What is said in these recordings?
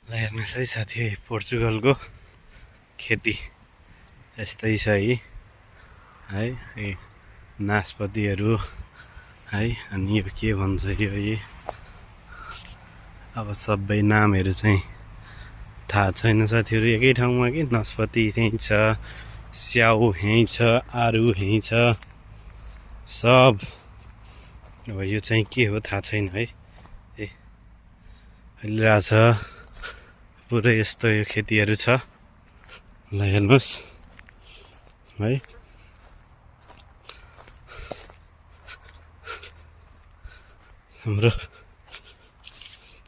ल हेर्नुहोस् है साथी, पोर्चुगलको खेती यस्तै छ है नासपतिहरू है। अनि यो के भन्छ यो अब सबै नामहरू चाहिँ थाहा छैन साथीहरू। एकै ठाउँमा कि नासपति यहीँ छ, स्याउ यहीँ छ, आरु यहीँ छ सब। अब यो चाहिँ के हो थाहा छैन है। फैलिरहेछ पुरै यस्तो यो खेतीहरू छ। ल हेर्नुहोस् है, हाम्रो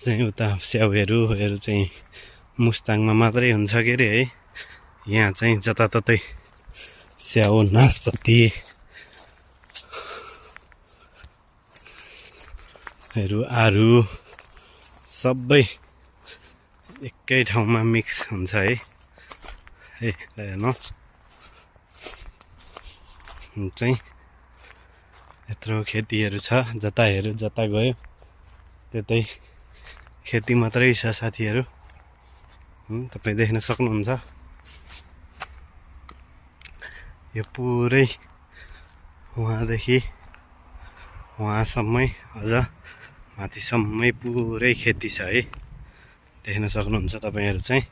चाहिँ उता स्याउहरू चाहिँ मुस्ताङमा मात्रै हुन्छ के अरे है। यहाँ चाहिँ जताततै स्याउ, नासपतिहरू, आरु सबै एकै ठाउँमा मिक्स हुन्छ है। हेर्नु चाहिँ यत्रो खेतीहरू छ, जता हेऱ्यो जता गयो त्यतै खेती मात्रै छ साथीहरू। तपाईँ देख्न सक्नुहुन्छ यो पुरै वहाँदेखि वहाँसम्मै अझ माथिसम्मै पुरै खेती छ है। देख्न सक्नुहुन्छ तपाईँहरू चाहिँ।